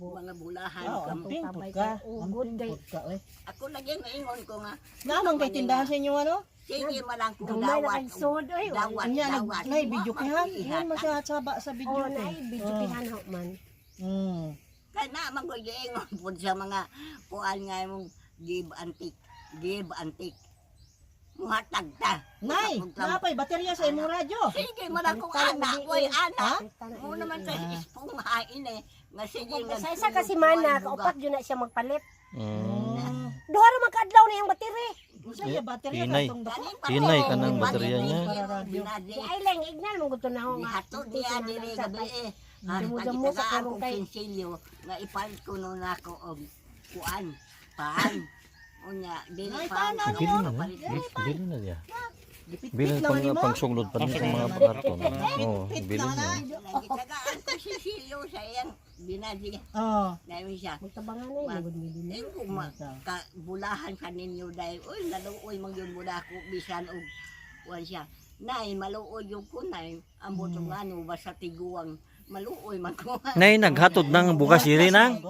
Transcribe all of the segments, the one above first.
Mga bulahan Oh, ka. amping pud Tabay ka. kay ugod Amping kay pud ka oy. Ako lagi maingon ko nga Naman kay tindahan sa inyo ano? sige malang kung Gamay na dawat. kay sod oy. Dawat, Anya nag dawat. nay video kay han. Ingon man siya saba sa video Oh, kay. naay video kihan ho man. Kay na man ko giingon pud sa mga kuan nga imong give and take, give and take. Muhatag ta. Nay, napay baterya sa imong radyo. Sige man akong anak, way anak. Mo naman sa ispunghain eh. Nga sige nga. Sa isa ka semana, kaupat yun na siya magpalit. Duha ra man kaadlaw na iyang battery. Unsa ya baterya Pinay. katong dako? Pinay ka ng baterya niya. Si Aileen ignan mo gusto na ho nga. Gihatod niya diri gabi eh. Damo-damo sa karong kay kay sinsilyo nga ipalit ko noon ako og kuan paan. Unya dili Ay, pa. paano Bili na, eh. Bili na niya. Gipit-pit Bilin lang pang nimo. pangsunglod pa niya sa mga karton. Oo, Pit bilin lang na. na. Gitagaan ko sinsilyo sa iyang binadi. Oh. Nayon siya. Magtabangan na yun, gud ni Eh, kung ma, ka, bulahan ka ninyo dahil, uy, naluoy mang yun mula ko, bisan og, kuan siya. Nay, maluoy yung kunay, ang butong ano, basta tiguang, maluoy man ko. Nay, naghatod ng bugas diri nang.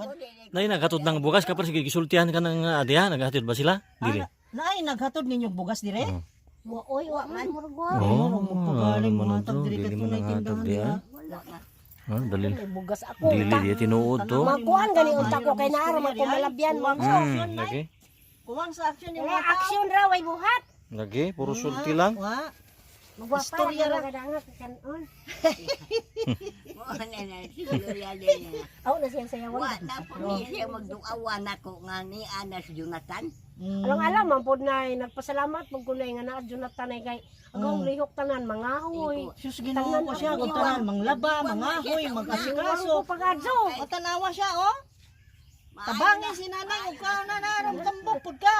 Nay, naghatod ng bugas kapag sige gisultihan ka ng adiha, naghatod ba sila? Dili. Naay naghatod ninyo bugas dire? Wa oy, wa man murag wa. Oh, Magpagaling ano man mga to, diri dili katong man nay nanghatod tindahan di diha. ah. Wala na. Ah, dali. May bugas ako. Dili di tinuod to. Magkuan gani unta ko kay naara man ko malabyan mo. Lagi. Kuwang sa action yung Wala mga tao. action ra way buhat. Lagi, puro sulti lang. Wa. Magwapa Istorya ra. ra kadanga kanon. Mo na na, siguro yan din. Aw na siya sayawan. Wa na po ni siya magduawan ako nga ni Anas Jonathan. Alang alam man pod nay nagpasalamat pud ko nay nga naa Jonathan ay kay agong lihok tanan mangahoy. Sus, Ginoo ko siya, kung tanan, manglaba, mangahoy, mag-asikaso. Ko pagadyo. O tanawa siya, oh. Tabangi si nanay, ug ka na naram tambok pud ka.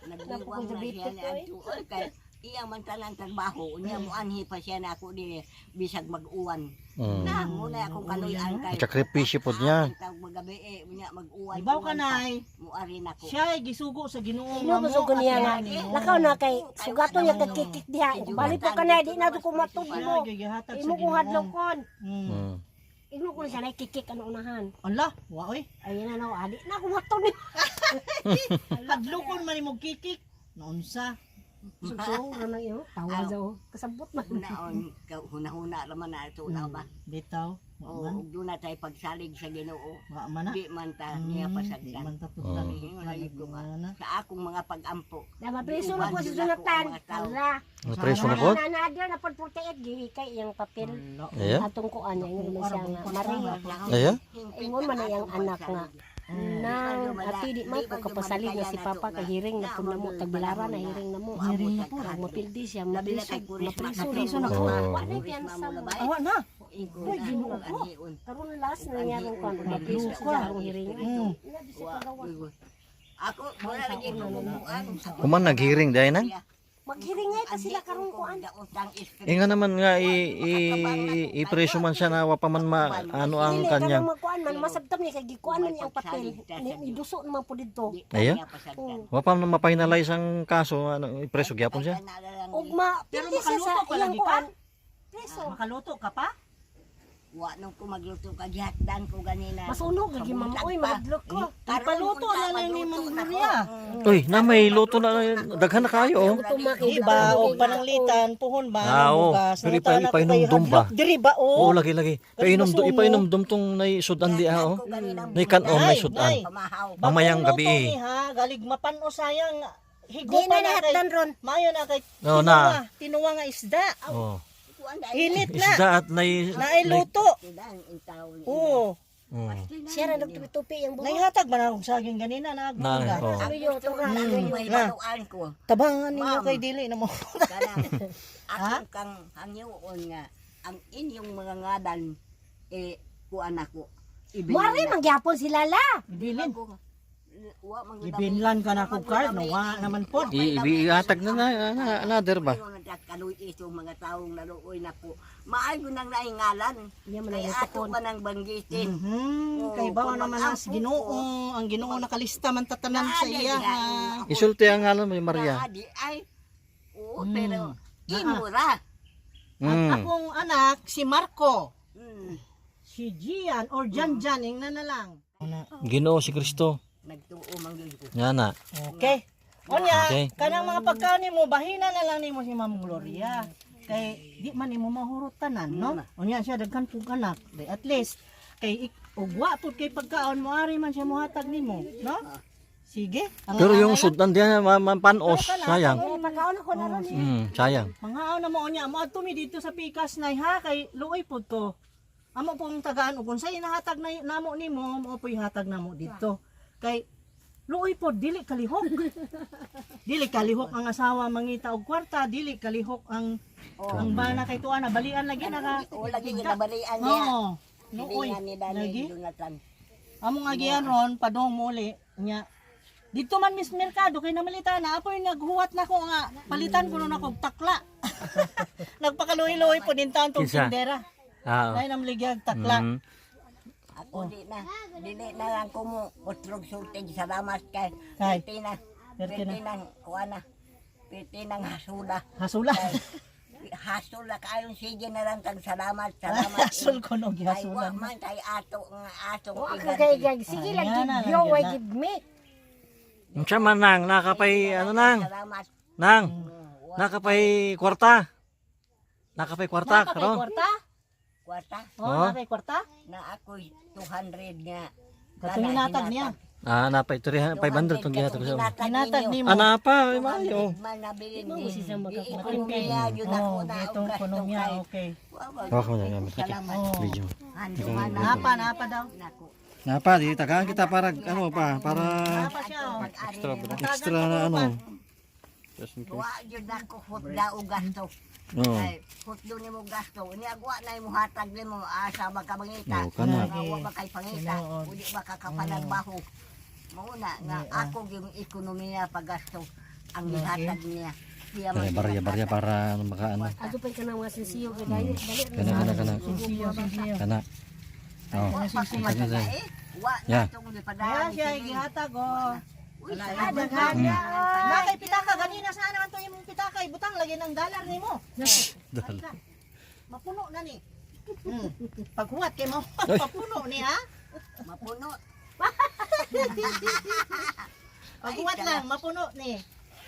Nagdiwang na siya ni Adto. Oy, kay iyang man tanan trabaho, unya mo anhi pa siya na ako di bisag mag-uwan. Na muna akong kaluyan kay Sakripisyo pod niya. Tawag magabi eh, unya mag-uwan. Ibaw ka nay. Muari na ko. Siya ay gisugo sa Ginoo Ino nga ko mo niya nga. at nimo. Lakaw na kay sugaton niya kag kikik diha. Bali po ka na di na ko matug Siya mo. ay gihatag sa Imo kong Ginoo. hadlokon. Imo ko siya nay kikik ano unahan. Ala, wa oy. Ayun na no, adi na ko matug ni. Hadlokon man imong kikik. Naunsa? Suso ra na iyo. Tawa daw. Kasabot man. Hunaon, hunahuna raman na ito na ba? Bitaw. Wa O, man. ug doon na tayo pagsalig sa Ginoo. Wa man na. Di man ta niya Di pasagdan. man ta tutlan. Ingon lagi ko nga, sa akong mga pag-ampo. Na mapriso na po si Jonathan. Ala. Preso na pod. Na na na pod 48 gihikay iyang papel. Aya. Atong kuan niya ingon man siya nga Maria. Aya. Ingon man na iyang anak nga nang ati di man ko kapasalig na si Papa kay hiring na pud namo tagbilara na hiring na mo. Hiring na po. Ug mapildi siya, mapriso, mapriso, Mapriso na po. Wa na piyansa mo. Awa na. Uy, Ginoo ko. Karon last na niya rong kuan mapriso siya rong hiring. Na di siya pagawa. Ako, wala lagi ko bumuan. Kuman naghiring dahil nang. Maghiringay pa sila karong kuan. Inga naman nga i, i ipreso man siya na wa pa man ma, ano ang Dili kanyang. kanang magkuan man masabtam niya kay gikuan man niya ang papel. Iduso naman po didto. Aya. Wa pa man mapahinalay ang kaso, ano ipreso gyapon siya. Ugma, Pero pildi siya sa makaluto pa iyang lagi ka? kuan. Preso. Makaluto ka pa? Wa nung ko magluto ka gihatdan ko ganina. Masunog lagi ma'am oy, mahadlok ko. Ipaluto na lang ni Ma'am Gloria. Uy, na may luto na daghan na kayo oh. Di ba og pananglitan puhon ba Ah, ang oo. bugas. Pero Nangutan ako ipainom kay dum ba? hadlok Diri ba Oo, oh? lagi lagi. Painom do, ipainom dum tong nay sudan di ah oh. Nay kanon nay sudan. Pamahaw. Mamayang Bagong gabi luto eh. ni ha, galig mapano sayang Di higupa na na kay nahatdan ron. Mayo na kay Oo, tinuwa, na. tinuwa nga isda. Oh. Init na. Isda at nay Nailuto. Oo. Siya ra nagtupi-tupi ang buhok. Naihatag man akong saging ganina na Na, oh. Ano yun, ito nga, ano yun. May baluan ko. Tabangan ninyo Ma'am. kay dili na mo. Kanang akong kang hangyoon nga ang inyong mga ngalan eh kuan ako. Muari man gyapon si Lala. Bilin. Wa man gud Gibinlan ka na kog card no wa naman pod. I, ihatag na na, na another ba? Kaluy itong mga taong naluoy nako. Maayo nang naingalan. Iya man Kay ang ato tukon. pa nang banggitin. Kay bawa naman ang Ginoo, ang Ginoo nakalista man tatanan sa iya ha. Isulti ang ngalan mo Maria. Di ay. Oo, pero imura. At akong anak si Marco, si Gian or Jan Jan ingna na lang. Ginoo si Kristo. Nagtuo man gyud ko. Nga na. Okay. Unya, kanang mga pagkaon nimo bahina na lang nimo si Ma'am Gloria. Kay di man nimo mahurot tanan, no? Unya siya daghan pug anak. Di at least kay ugwa pud kay pagkaon mo ari man siya mohatag nimo, no? Sige. Ang Pero yung sudan diyan panos, sayang. Pagkaon ako na ron. Sayang. Mangaon na mo unya mo adto mi dito sa pikas nay ha kay luoy pud ko. Amo pong tagaan og unsay inahatag na namo nimo mo po'y hatag namo dito. Kay luoy pod dili kalihok. Dili kalihok ang asawa mangita og kwarta, dili kalihok ang bana kay tuwa na balian lagi naka. O lagi ginabalian niya. Oo. Luoy. Hilingan ni Dani Lagi. Jonathan. Among agian ron padong muli nya. Dito man Miss Mercado kay namalita na apoy naghuwat na ko nga palitan ko nun ako og takla. Nagpakaluoy-luoy po din taon tong Kinsa? tindera. Ah. Ay namligyag takla. Ako di na, dili na lang ko mo utrog sultig salamat kay Kay? piti na, Pwerte na. piti nang kuha na, piti nang hasula. Hasula. Hasula kayon sige na lang tag salamat, salamat. Hasol ko no Ay wa gihasulan. man kay ato nga ato Wa ka kay gag sige lang Ayan na, give yo lang why yun na. give me. Unsa man nang nakapay ano nang? Salamat. Nang nakapay kwarta. Nakapay kwarta Nakapay karon. kwarta? Kwarta Oh, Oh. nakapay kwarta? na ako'y 200 nga. Katong hinatag niya. Ah, napay 300 500 tong gihatag sa. Hinatag nimo. Ah, napa, ay maayo. Man nabilin Mo di. si sa Di ekonomiya yun ako Oh, na itong ekonomiya, okay. Hawak mo na gamit. Salamat. Oh. Video. Handuman na. Napa, napa daw. Nako. Napa, di tagaan kita para ano pa, para Napa siya. Oh. Extra extra na ano. Wa jud ako hutda o gasto. Oo. Ay, hutdo nimo gasto. Unya wa na imo hatag nimo asa ba ka mangita. Oo, kana. Nga wa ba kay pangita. Tinuod. Udi ba ka kapanagbaho. Mauna nga ako yung ekonomiya paggasto ang gihatag niya. Siya man Barya, barya, barya para ano, maka ano. Ato pa ka na mga sensiyo kay dayo dali. Kana, kana, kana. Sinsiyo, sinsiyo. Kana. Oh. Wa pa ko matag eh. Wa na Yeah. tong Kaya gipadaan. siya gihatag oh. Uy, Daghan. Na kay pitaka ganina sa naman to imong pitaka ibutang lagi ng dollar nimo. Dal. Mapuno na ni. Paghuwat kay mo, mapuno ni ha. Mapuno. Paghuwat lang mapuno ni.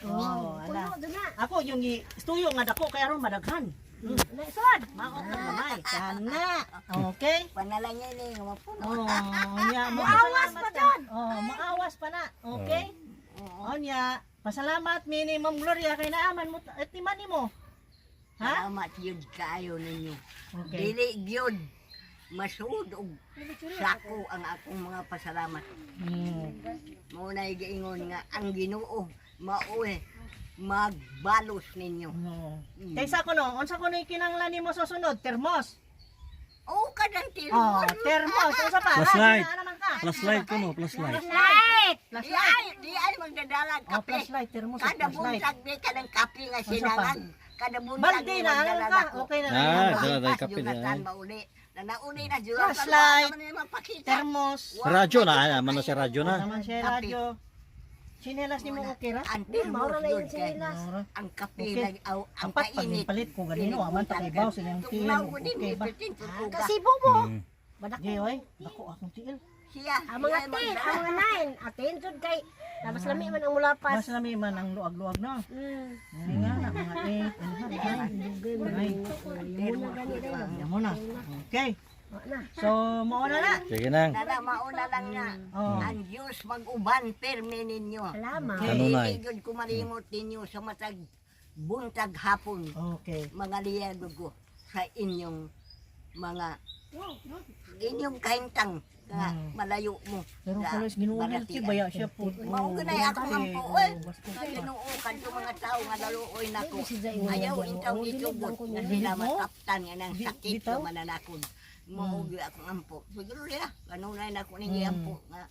Oh, ala. Puno doon na. Ako yung tuyo nga dako kay aron madaghan. Naisod. Maot na gamay. Kana. Okay. Panalangin ni nga mapuno. Oh, nya maawas pa doon. Oh, maawas pa na. Okay? Oh, nya. Pasalamat mi ni Ma'am Gloria kay naaman mo at ni man nimo. Ha? Salamat yun kaayo ninyo. Okay. Dili gyud masuod og sako ang akong mga pasalamat. Mao na giingon nga ang Ginoo maoy magbalos ninyo. Oo. Kaysa kuno, unsa kuno kinahanglan nimo sa sunod? Termos. O kadang Oh, tilmon. termos. Unsa pa? Flashlight. Ah, naman ka. Flashlight ko no, flashlight. Light. Di ay, di ay magdadalag Oh, kape. flashlight, termos, at Kada flashlight. buntag di ka ng kape nga Unsa pa? sinangag. Kada buntag Balde di na ano magdalag ka? ako. Okay na Ah, lang. dala dahil kape Jonathan na. mauli. Na nauli na Jonathan. Flashlight. Wala naman yung mapakita. Termos. Radyo na, ah, man na siya radyo na. Naman siya radyo. Chinelas nimo okay ra? Ang termos Maura na yun yung kay sinilas. ang kape Okay. lang aw, ang Apat pag kainit. palit ko ganino, aman ta kay baw silang tiil. Tugnaw ko din, Okay ba? ipitin, tutuga. Kasibo mo. Badak. Di oy, dako akong tiil. Siya, Ang mga siya 10, ang mga 9. Atin jud kay tapos lami man ang mulapas. Mas lami man ang luag-luag no. Nga na mga 8 and a half, 9. Muna gani dayo. Yan mo na. Okay. Wa na. So, mauna na. Sige nang. Nana, mauna lang nga. Oh. Ang Diyos mag-uban pirmi ninyo. Salamat. Kanunay. Hindi gyud ko malimot ninyo sa matag buntag hapon. Okay. Mga liyado ko sa inyong mga inyong kahintang nga malayo mo. Pero sa kalos Ginoo baratian. baya siya po. Mao ganay ako ang puoy. Sa Ginoo kadto mga tao nga laluoy nako. Ayaw intaw itugot nga sila mataptan nga nang sakit bitaw? sa mananakod. Mao gyud akong ampo. Siguro ya, kanunay nako ninyo ampo nga